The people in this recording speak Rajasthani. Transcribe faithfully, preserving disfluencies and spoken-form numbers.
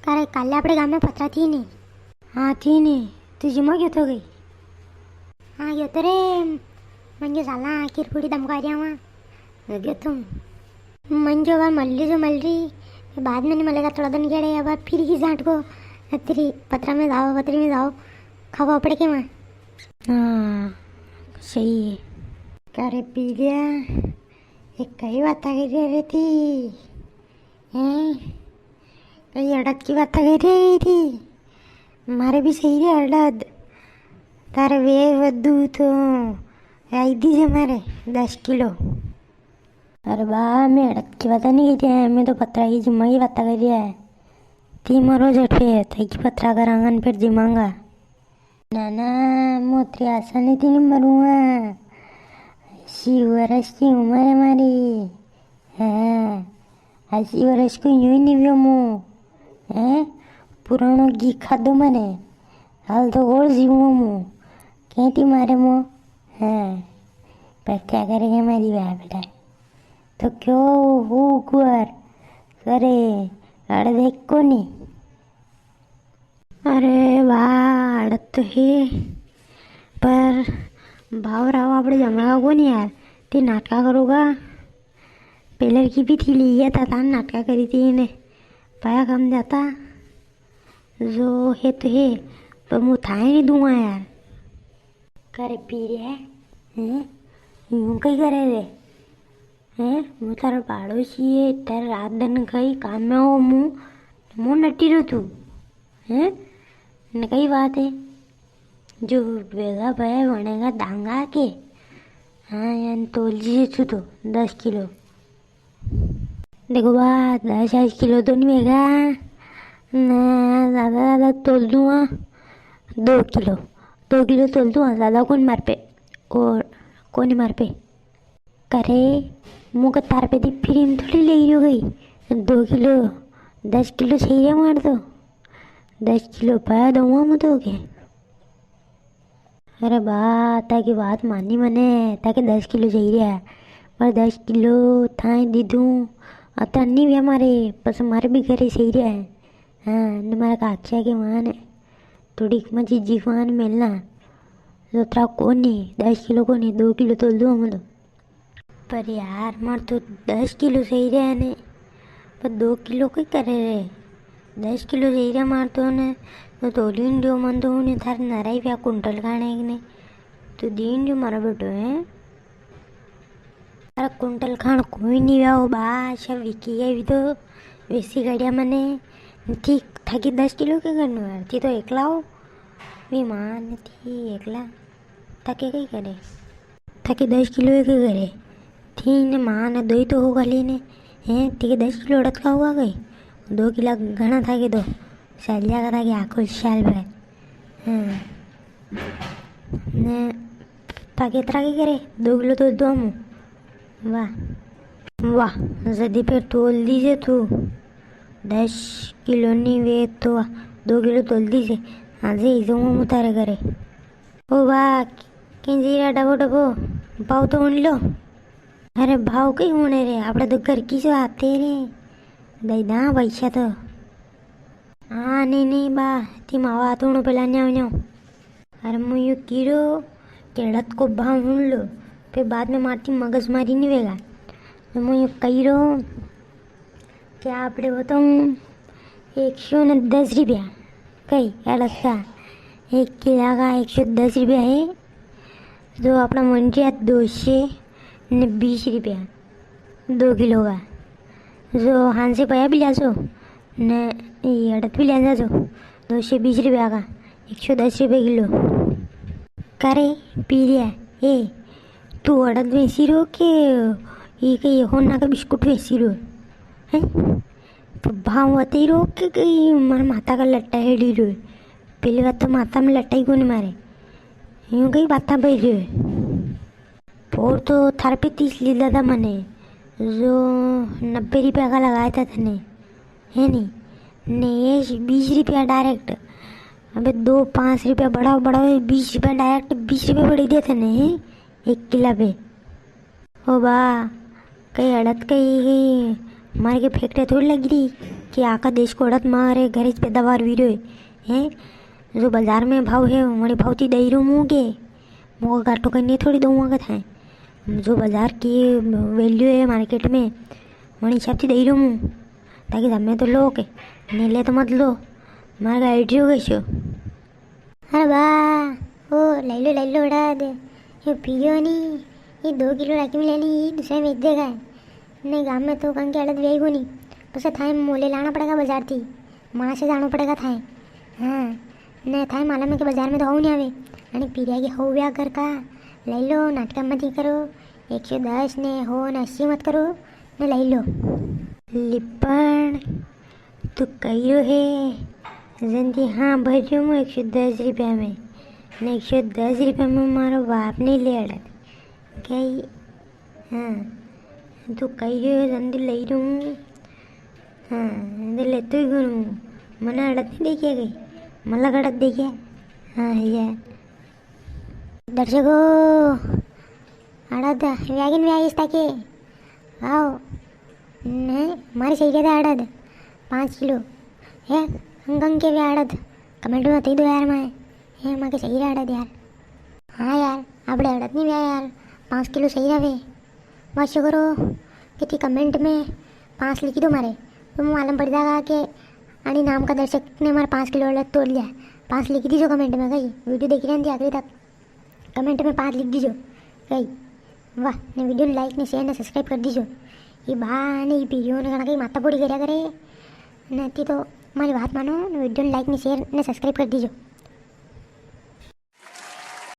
कारे, काले आपणे गाम में पतरा थी नी? हाँ, थी नी। तू जिमा गयो तो कई? हाँ, गयो तो रे। मन जो साला खीर पूड़ी दमका रिया वहाँ। गयो तो। मन जो वा मल री जो मल री। बाद में नी मलेगा, थोड़ा दिन गेड़े, अब फिर की जाट को। अतरी पतरा में जाओ, पतरी में जाओ। खावा पड़े के वहाँ। हाँ, सही है। कारे पीरिया, ये कई बात करी री थी? हैं? कई अड़द की बात करी री थी? मारे भी सही रे अड़द। तारे वे वदू तो आई दीजे मारे दस किलो। अरे बा, मैं अड़द की बात नी की थी, मैं तो पतरा की जिमा की बात करी रिया है। ती मरो झट पे, थाकी पतरा करांगा न फिर जिमांगा। ना, ना, मु अतरी आसानी थी नी मरूंगा। अस्सी वरस की उम्र है मारी। हाँ, अस्सी वरस को यूं ही नी व्यो मु। हैं? पुराणो घी खादो मने। हाल तो और जीवो मु। कहती मारे मु। हाँ, पर क्या करेगा मारी बा बेटा? तो क्यों हो कुंवर? करे, अड़द है कोनी? अरे बा, अड़द तो है, पर भाव राव आपणे जमेगा कोनी यार। ती नाटका करोगा? पेलर की भी थी ली गया था, तान नाटका करी थी इने। पाया कम जाता। जो है तो है, पर मु थाए नी दूंगा यार। करे पीरिया, हैं? यूं कई करे रे? हैं? मु थारो पाड़ोसी है, थारे रात दिन कई काम में हो मु, मु नटी रो तू, हैं? ने कई बात है, जो वेगा भय वणेगा दांगा के। हाँ, यान तोल जी तू तो दस किलो। देखो बा, दस, दस किलो तो नी वेगा। ना, ज्यादा, ज्यादा तोल दूंगा। दो किलो, दो किलो तोल दूंगा, ज्यादा कोनी मार पे। और कोनी मार पे। करे, मु के थार पे दी free में थोड़ी ले रही हो गई। दो किलो, दस किलो चाहिए मार तो। दस किलो पाया दूंगा मु तो के। अरे बा, थाकी बात मानी मने, थाके दस किलो चाहिए है, पर दस किलो थाए दी दूं, अतरा नी व्या मारे, बस मारे भी घरे चाहिए है। हाँ, ने मारा काक्षा के वां ने, थोड़ी मजी जी वां ने मेलना, तो अतरा कोनी, दस किलो कोनी, दो किलो तोल दूं हम तो। पर यार, मार तो दस किलो चाहिए रे ने, पर दो किलो कई करे रे? दस किलो चाहिए रे मार तो ने, तो तोली नी दियो मन तो ने, थारे नराई व्या कुंटल खाने के ने, तो दीन जो मारा बेटो है। अरे कुंटल खान कोई नी व्या हो बा, सब विकी गया भी तो, वैसी गाड़िया मने, ठीक, थाकी दस किलो के करने वाली थी तो एकला हो, वी मां ने थी एकला, थाके कई करे? थाके दस किलो के करे। थी ने मां ने दोई तो होगा लेने। हैं, थाके दस किलो अड़द का होगा कई? दो किला घणा थाके दो। साल जागा थाके आखो साल भर। हाँ। ने थाके अतरा के करे? दो किलो तो दो मु। वाह। वाह, जदी फिर तोल दीजे तू। दस किलो नी वे तो दो किलो तोल दीजे। आज ही जाऊँ मु थारे घरे। ओ बा, किं जी रा डबो डबो, भाव तो हुण लो। अरे भाव कई हुणे रे, आपणे तो घर की जो आते रे। दई दा पैसा तो। हाँ, नी, नी बा, ती मावा तो हुणो पेला न्याव, न्याव। अरे मु यो कीरो के अड़द को भाव हुण लो, फिर बाद में मारती मगजमारी नी वेगा। तो मु यो कई रो के आपणे बताऊँ, एक सौ ने दस रुपया कई अड़द का, एक किला का एक सौ दस रुपया है, जो आपणा मंडिया दो सौ ने बीस रुपया दो किलो का। जो हांसे पया भी लाजो, ने ये अड़द भी ले जाजो, दो सौ बीस रुपया का, एक सौ दस रुपया किलो। का रे पीरिया, ए, तू अड़द वेची रो के ये कई होना का बिस्कुट वेची रो? हैं? तो भाव वताई रो के कई मारे माथा का लट्टा हेड़ी रो? पेली बात तो माथा में लट्टा ही कोनी मारे, यूं कई बातां बई री है। पोर तो थारे पे तीस लीधा था मने, जो नब्बे रुपया का लगाया था थने, है नी? ने ये बीस रुपया direct। अबे दो पाँच रुपया बढ़ाओ, बढ़ाओ, ये बीस रुपया direct, बीस रुपया बढ़ी दिया थने, हैं? एक किला पे। ओ बा, कई अड़द कई, कई मार के फैक्ट्री थोड़ी लग री, कि आका देश को अड़द मारे घरे ज पैदावार वीरो है, हैं? जो बाजार में भाव है, वणी भाव ती दई रो मूं के? मूं घाटो करने थोड़ी दूंगा के थाए। जो बाजार की value है market में, वणी हिसाब ती दई रो मूं, ताकि जमे तो लो के, नी ले तो मत लो। मारे का idea हो गई छो। अरे वाह, ओ लई लो, लई लो अड़द। यो पियो नी, ये दो किलो राखी में ले ली, ये दूसरा बेच देगा। ने गाम में तो कंके अड़द व्याई कोनी, पसे थाए मोले लाना पड़ेगा बाजार थी, मां से जानो पड़ेगा थाए। हाँ, ने थाए मालूम है कि बाजार में तो हव नी आवे, अने पीरिया के हव व्या घर का। लई लो, नाटक मत ही करो, एक सौ दस ने हो ने अस्सी मत करो, ने लई लो। लिपण, तू कई रो है? जंदी हाँ भर रियो मूं एक सौ दस रुपया में, ने एक सौ दस रुपया में मारो बाप नी ले अड़द। कई, हाँ, तू कई रो है, जंदी लई रो हूँ। हाँ, जंदी लेतो ही गुण हूँ। मने अड़द नी देख्या कई, मलक अड़द देख्या। हाँ, है यार। दर्शकों, अड़द व्या कि नी व्या इस ताके? आओ। ने, मारे सही रहता अड़द, पाँच किलो। है, कंके व्या अड़द, comment में बता दो यार माए। है, माके सही रहा अड़द यार। हाँ यार, आपड़े अड़द नी व्या यार, पाँच किलो सही रहे। बस यो करो कि थी comment में पाँच लिखी दो मारे, तो मालूम पड़ जाएगा कि अणी नाम का दर्शक ने मारे पाँच किलो अड़द तोड़ लिया। पाँच लिखी दीजो comment में, कई video देखी रहंदी आखिरी तक। Comment में पाँच लिख दीजो। कई, वाह, ने video ने like ने share ने subscribe कर दीजो। ये बा ने ये पीरियो ने घणा कई माथा फोड़ी करया करे। ने अती तो मारी बात मानो, ने video ने like ने share ने subscribe कर दीजो।